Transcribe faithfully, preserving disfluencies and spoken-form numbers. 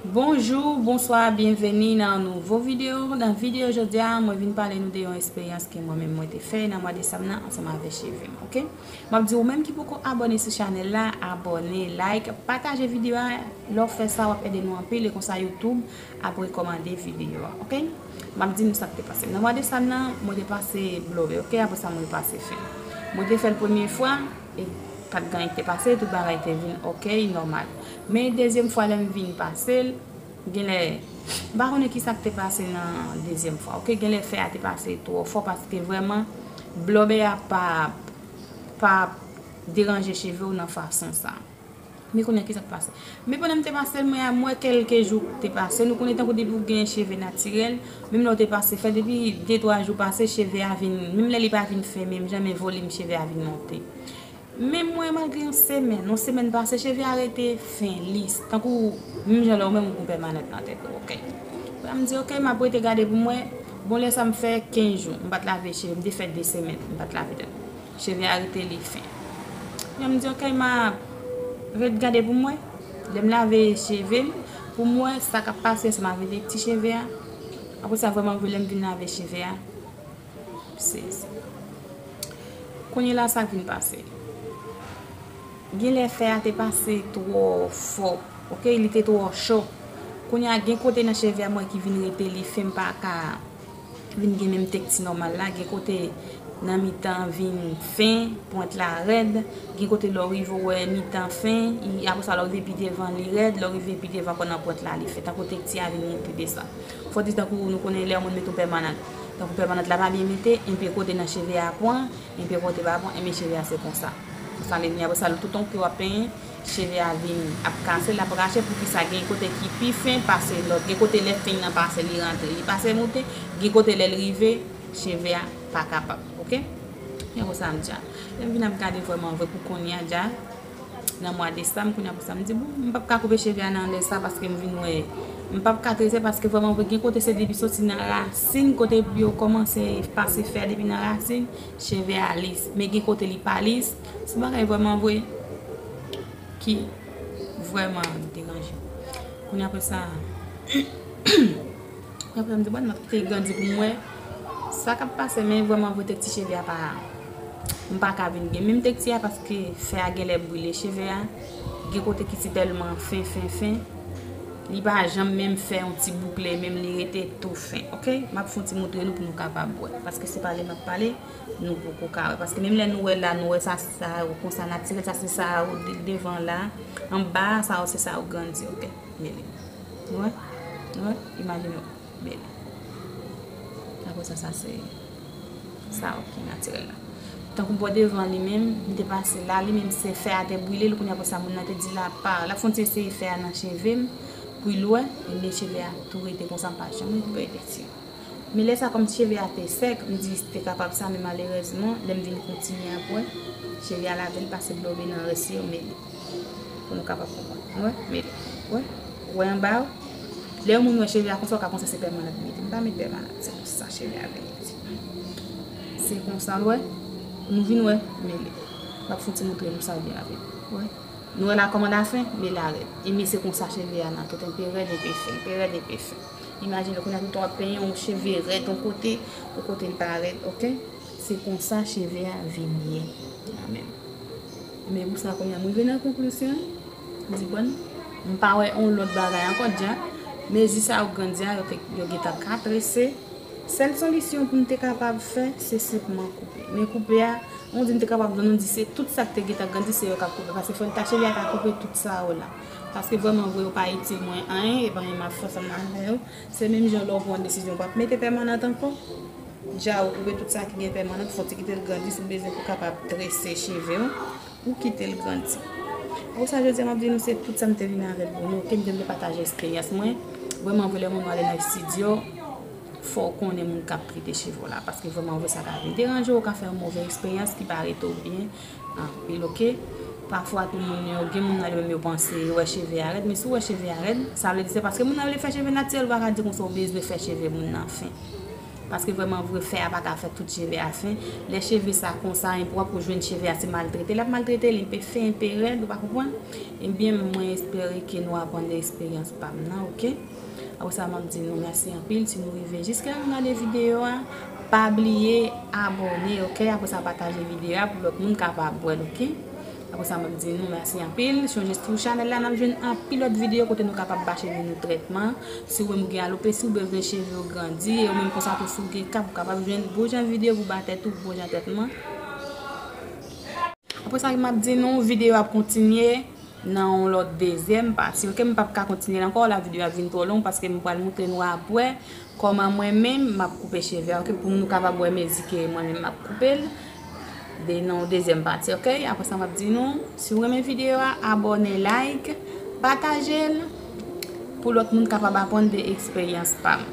Bonjou, bonswa, byenveni nan yon nouvo videyo. Nan videyo jodi a, mwen vin pale nou de yon eksperyans ke mwen menm mwen te fè nan mwa desanm nan ansanm avèk cheve m, oke? M ap di ou menm ki poko abòne sou chanèl la, abòne, like, pataje videyo a. Lè w fè sa, w ap ede nou anpil e konsa YouTube ap rekòmande videyo a, oke? M ap di nou sa k te pase. Nan mwa desanm nan, mwen te pase blobe, oke? Apre sa, mwen te pase fen. Mwen te fè l premye fwa, e pa t gen anyen ki te pase, tout bagay te vin oke, nòmal. Men dezyèm fwa, lè m vin pase l, genlè, m pa konnen ki sa k te pase nan dezyèm fwa, oke? Genlè fè a te pase twò fò paske vrèman, blobe a pa, pa deranje cheve w nan fason sa. Men kounye a, ki sa k pase? Men pandan m te pase l, mwen, mwen kèlke jou te pase. Nou konnen tankou depi w gen cheve natirèl, menm lè w te pase fè, depi de twa jou pase, cheve a vin, menm lè li pa vin fen menm jan, men volim cheve a vin monte. Men mwen, malgre yon semèn, yon semèn pase, cheve a rete fen, lis. Tankou, menm jan lè w menm ou gon pèmanant nan tèt ou, oke. Apre m di, oke, m ap rete gade pou m wè. Bon, lè sa m fè kenz jou, m pa t lave cheve, m te fè de semèn, m pa t lave tèt. Cheve a rete li fen. Kounye a m di, oke, m ap ret gade pou m wè. Lè m lave cheve m, pou m wè sa k ap pase ansanm avèk ti cheve a. Apre sa, vrèman vre, lè m vin lave cheve a, se, se. Kounye la, sa k vin pase? Genlè fè a te pase twò fò, oke? Li te twò cho. Kounye a, gen kote nan cheve a, mwen ki vin rete li fen, m pa ka vin gen menm tekti nòmal la. Gen kote nan mitan vin fen, pwent la rèd. Gen kote lè w rive w wè mitan fen, i, apre sa lè w rive pi devan li rèd, lè w rive pi devan ankò nan pwent la li fen. Tankou tekti a vin monte desann. Fò di tankou nou konnen lè yon moun mete yon pèmanant. Tankou pèmanant la pa byen mete, enpe kote nan cheve a pran, enpe kote pa pran, enpe cheve a se konsa. Sa vle di apre sa, toutan ke w ap penyen, cheve a vin ap kase, l ap rache, poukisa gen kote ki pi fen pase lòt, gen kote lè fen nan pase, li rantre, li pase moute, gen kote lè l rive, cheve a pa kapab, oke? Men konsa m di a. Lè m vin ap gade vrèman vre pou kounye a, dja, nan mwa desanm, kounye a pou sa, m di, bon, m p ap ka koupe cheve a nan lè sa, paske m vin wè, m p ap ka trese, paske vrèman vre, gen kote se depi soti nan rasin, kote yo kòmanse pase fè depi nan rasin, cheve a lis. Men gen kote li pa lis, se bagay vrèman vre ki vrèman deranje. Kounye a apre sa, apre m di, bon, m ap kite l grandi pou m wè sa k ap pase, men vrèman vre, tekti cheve a pa, m pa ka vin gen menm tekti a paske fè a genlè brile cheve a. Gen kote ki ti tèlman fen, fen, fen. Li pa janm menm fè yon ti boukle, menm li rete tou fen, oke? M ap fè yon ti moutre nou pou nou kapab wè. Paske se pale m ap pale, nou poko ka wè. Paske menm lè nou wè la, nou wè sa, sa yo konsa natirèl, sa se sa yo de-, devan la. Anba, sa yo se sa yo grandi, oke? Mele. Nou wè? Nou wè? Imajine w. Bèl. Apre sa, sa se sa ki natirèl la. Tankou bò devan li menm, m te pase la, li menm se fè a te brile l, kounye a apre sa, moun nan te di l apa. L ap fè yon ti eseye fè a nan cheve m, pou l wè, ebyen cheve a tou rete konsa, m pa janm rekipere tekti. Men lè sa, kòm cheve a te sèk, m di te kapab sa, men malerèzman, lè m vin kontinye apre, cheve a lave l, pase blobe nan rès yo, mele. Pou nou kapab konprann. Wè, mele. Wè, wè anba yo. Lè yon moun wè cheve a konsa, ou ka panse se pèmanant li mete. M pa met pèmanant, se konsa cheve a vin rete. Se konsa l wè. Nou vin wè, mele. M ap fouti montre nou sa byen rapid. Wè. Nou wè la kòman la fen, men la rèd. E men se konsa cheve a nan tout, enpe rèd, enpe fen, enpe rèd, enpe fen. Imajine, kounye a toutan w ap penyen, yon cheve rèd yon kote, yon kote l pa rèd, oke? Se konsa cheve a vin ye. Amèn. Men pou sa, kounye a, m rive nan konklisyon, m di, bon, m pa wè yon lòt bagay ankò, dja. Mezi sa yo grandi a, yo te, yo gentan ka trese. Sèl solisyon pou m te kapab fè, se senpman koupe. Men koupe a, on di m te kapab, nou di se tout sa k te gentan grandi, se yo k ap koupe. Paske fò l ta cheve a ta koupe tout sa yo la. Paske vrèman vre, yo pa itil mwen anyen, e pa anyen m ap fè ansanm avè yo. Se menm jan lè w pran desizyon pou ap mete pèmanant ankò. Dja ou koupe tout sa ki gen pèmanant, fò w ti kite l grandi si w bezwen pou w kapab trese cheve w, ou kite l grandi. Pou sa, jodi a, m ap di nou se tout sa m te vin avè l pou nou, ke m te vle pataje eksperyans mwen. Vrèman vre, lè moun ale nan estidyo, fò w konnen moun k ap trete cheve w la, paske vrèman vre sa ka vin deranje w, ou ka fè yon move eksperyans ki pa rete w byen anpil, oke? Pafwa tou moun yo, gen moun nan yo menm yo panse yo wè cheve a rèd, men si w wè cheve a rèd, sa vle di se paske moun nan vle fè cheve natirèl, ou pa ka di konsa w bezwen fè cheve moun nan fen. Paske vrèman vre, fè a pa ka fè tout cheve a fen. Lè cheve sa konsa enpwòp, ou jwenn cheve a se maltrete l ap maltrete l, enpe fen, enpe rèd, ou pa konprann? Ebyen, mwen espere ke nou aprann de eksperyans pa m nan, oke? Apre sa, m ap di nou mèsi anpil si nou rive jiska la nou gade videyo a. Pa bliye abòne, oke? Apre sa, pataje videyo a pou lòt moun kapab wè l, oke? Apre sa, m ap di nou mèsi anpil. Chonje sou chanèl la, n ap jwenn anpil lòt videyo kote nou kapab ba cheve nou trètman. Si ou menm ou gen alopesi, ou bezwen cheve ou grandi, e ou menm konsa tou si ou gen kap, ou kapab jwenn bon jan videyo pou ba tèt ou, bon jan trètman. Apre sa, m ap di nou, videyo ap kontinye nan yon lòt dezyèm pati, oke? M p ap ka kontinye l ankò, la videyo ap vin twò long paske m pral montre nou apre kòman mwen menm m ap koupe cheve a, oke? Pou nou kapab wè mezi ke mwen menm m ap koupe l de nan yon dezyèm pati, oke? Apre sa, m ap di nou, si w renmen videyo a, abòne, like, pataje l pou lòt moun kapab aprann de eksperyans pa m.